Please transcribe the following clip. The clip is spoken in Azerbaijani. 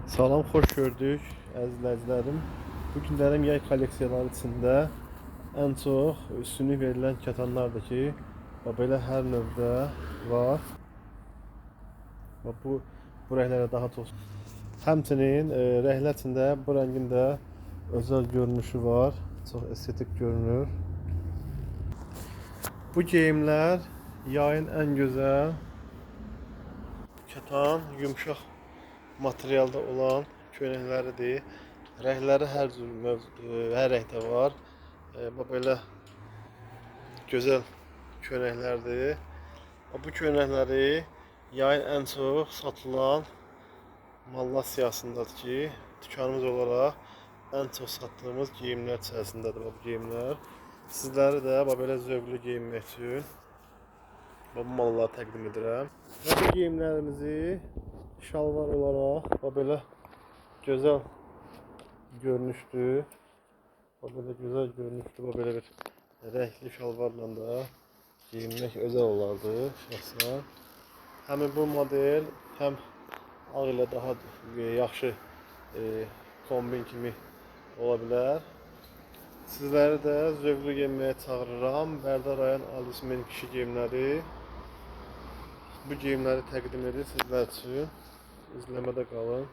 Salam, xoş gördük əzizləyicilərim. Bu günlərim yay kolleksiyaları içində ən çox üstünlük verilən kətanlardır ki, bax belə hər növdə var. Bax bu rənglərə daha çox. Həmçinin rənglər içində bu rəngin də özəl görünüşü var. Çox estetik görünür. Bu geyimlər yayın ən gözəl kətan, yumşaq materialda olan köynəkləridir. Rəngləri hər cür mövcuddur, hər rəngdə var. Bax belə gözəl köynəklərdir. Bax bu köynəkləri yayın ən çox satılan mallar siyahısındadır ki, dükanımız olaraq ən çox satdığımız geyimlər içərisindədir bax bu geyimlər. Sizləri də bax belə zövqlü geyinmək üçün bax bu malları təqdim edirəm. Və bu geyimlərimizi şalvar olaraq bax belə gözəl görünüşdür. Bax belə gözəl görünüşdür. Bax belə bir rəngli şalvarla da geyinmək özəl olardı şəxsən. Həmin bu model həm ağ ilə daha yaxşı kombin kimi ola bilər. Sizləri də zövqlü geyinməyə çağırıram. Bərdə rayon Alismen kişi geyimləri bu geyimləri təqdim edir sizlər üçün. İzləmədə qalın.